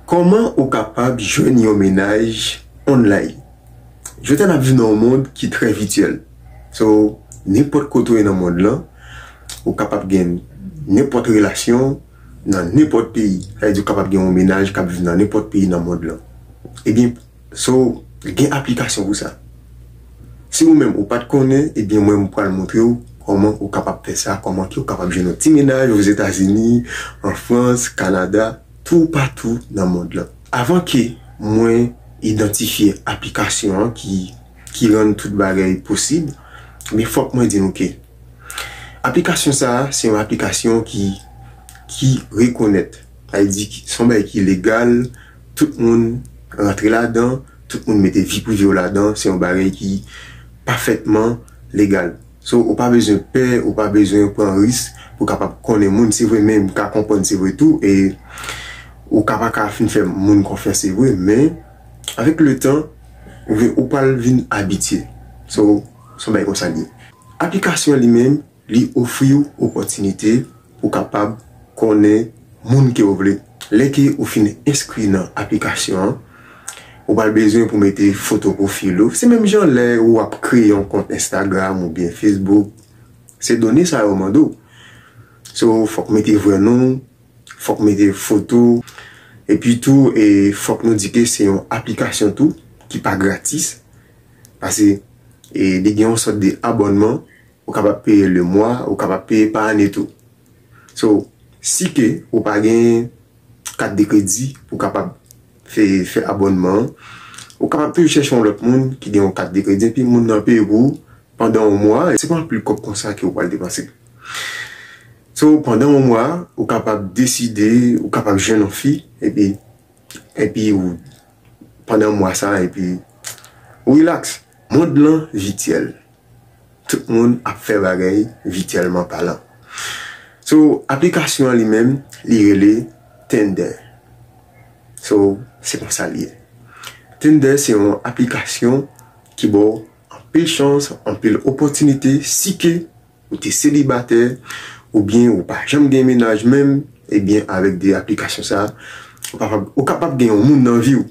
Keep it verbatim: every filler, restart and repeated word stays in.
Kòman ou kapab jwenn yon mennaj online? Jodi a n ap viv nan yon mond ki trè vityèl. So, nenpòt kote w ye nan mond lan, ou kapab gen nenpòt relasyon nan nenpòt peyi. Sa vle di ou kapab gen yon mennaj k ap viv nan nenpòt peyi nan mond lan. Ebyen, so, gen aplikasyon pou sa. Si ou menm ou pa t konnen, ebyen mwen m pral montre w kòman ou kapab fè sa, kòman ki ou kapab jwenn yon ti mennaj Ozetazini, an Frans, Kanada, toupatou nan mond lan. Avan ke mwen idantifye aplikasyon an ki, ki rann tout bagay posib, men fòk mwen di nou ke aplikasyon sa a, se yon aplikasyon ki, ki rekonèt. Sa vle di ki, se yon bagay ki legal, tout moun rantre ladan, tout moun mete vi prive yo ladan, se yon bagay ki pafètman legal. So, ou pa bezwen pè, ou pa bezwen pran risk pou kapab konnen moun. Se vre, men m ka konprann se vre tou, e ou ka pa ka fin fè moun konfyans, se vre, men avèk le tan, ou, vin- ou pral vin abitye. So, se yon bagay konsa l ye. Aplikasyon an li menm, li ofri w opòtinite pou kapab konnen moun ke w vle. Lè ke ou fin enskri nan aplikasyon an, ou pral bezwen pou mete foto pwofil ou. Se menm jan lè ou ap kreye yon kont Instagram oubyen Facebook. Se done sa yo mande w. So, fòk mete vrè non, fòk mete foto, epi tou, e fòk nou di ke se yon aplikasyon tou ki pa gratis, paske e, li gen yon sòt de abònman, ou kapab peye le mwa, ou kapab peye pa ane tou. So, si ke ou pa gen kat de kredi pou kapab fè, fè abònman an, ou kapab toujou chèche yon lòt moun ki gen yon kat de kredi, epi moun nan peye pou ou pandan yon mwa, se pa anpil kòb konsa ke ou pral depanse. So, pandan yon mwa, ou kapab deside, ou kapab jwenn yon fi, epi, epi ou, pandan mwa sa, epi ou relax. Mond lan vityèl. Tout moun ap fè bagay vityèlman palan. So, aplikasyon an li menm, li rele Tinder. So, se konsa li ye. Tinder se yon aplikasyon ki ba w anpil chans, anpil opòtinite, si ke ou te selibatè, oubyen ou pa janm gen mennaj menm, ebyen, avèk de aplikasyon sa, ou kapab, ou kapab gen yon moun nan vi w.